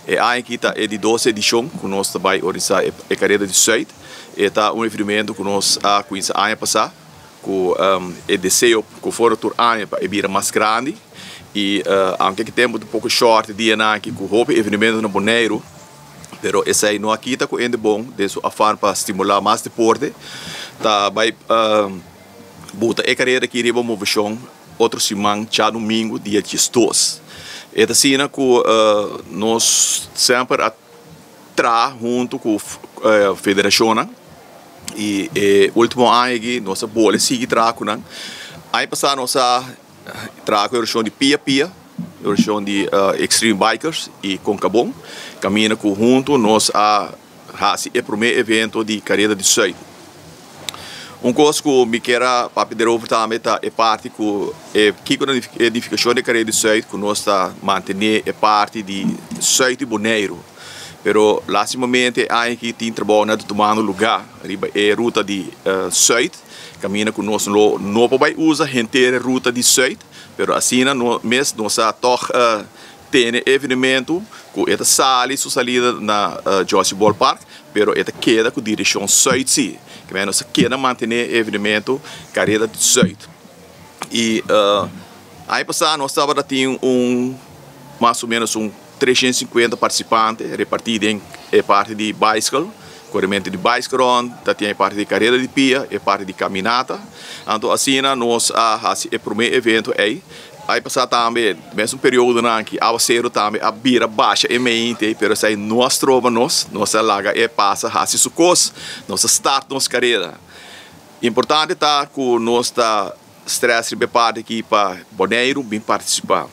E aña aki ta e di dos edishon ku nos ta bai organisá e Kareda di Sùit. E ta un evenemento ku nos a kuminsá aña pasá ku e deseo ku for tur aña pa e bira mas grandi i aunke ki tempu ta un poko short e dianan aki ku hopi evenemento na Boneiru pero esei no a kita ku hende bon den su afan pa stimulá mas deporte ta bai buta e kareda aki riba moveshon otro siman djadumingu dia diesdos. E ta asina ku nos semper a traha huntu ku federashonnan i e ultimo aña aki nos a bole sigui traha ku nan. Aña pasá nos a traha ku e orashon di Pia Pia, e orashon di Extreme Bikers i Konkabon, kaminda ku huntu nos a hasi e promé evento di Kareda di Sùit. Un kos ku mi kier a papia derover tambe ta e parti ku e kiko na e nifikashon di Kareda di Sùit ku nos ta mantené e parti di sùit di Boneiru. Pero lastimamente e aña aki tin trabounan ta tumando lugá riba e ruta di sùit kaminda ku nos lo no por bai usa henter e ruta di sùit pero asina mes nos a tòg Tene evenemento ku e ta sali su salida na Jossy Ball Park, pero e ta keda ku direkshon sùit si. Kimen nos ta keda mantené e evenemento Kareda di Sùit. I aña pasá nos tabata tin un mas o ménos un 350 partisipante repartí den e parti di baiskel, korementu di baiskel rònt, ta tin e parti di kareda di pia, e parti di kaminata. Anto asina nos a hasi e promé evento ei. Ai pasá tambe, mesun periodonan aki, awaseru tambe a bira basha e meinte, pero esei no a stroba nos, nos a laga e pasa hasi su kos, nos a start nos karera. Importante ta ku nos ta stress riba e parti aki pa Boneiru bin partisipá.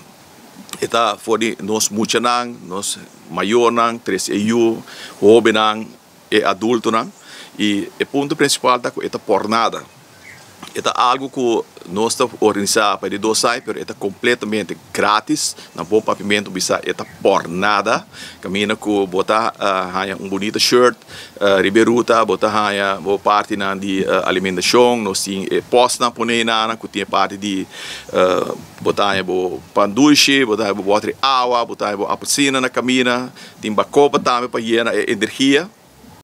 E ta for di nos muchanan, nos mayornan, trese e yu, hóbennan, e adultonan, i e punto prinsipal ta ku e ta por nada. E ta algu ku nos ta organisá pa di dos ai pero e ta kompletamente gratis. Na bon papiamentu bisa e ta por nada. Kaminda ku bo ta haña un bunita shirt riba e ruta, bo ta haña bo partinan di alimentashon. Nos tin e pòstnan pone einan ku tin e parti di bo ta haña bo pan dushi, bo ta haña bo bòter di awa, bo ta haña bo apelsina na kaminda. Tin bakoba tambe pa yena e energia.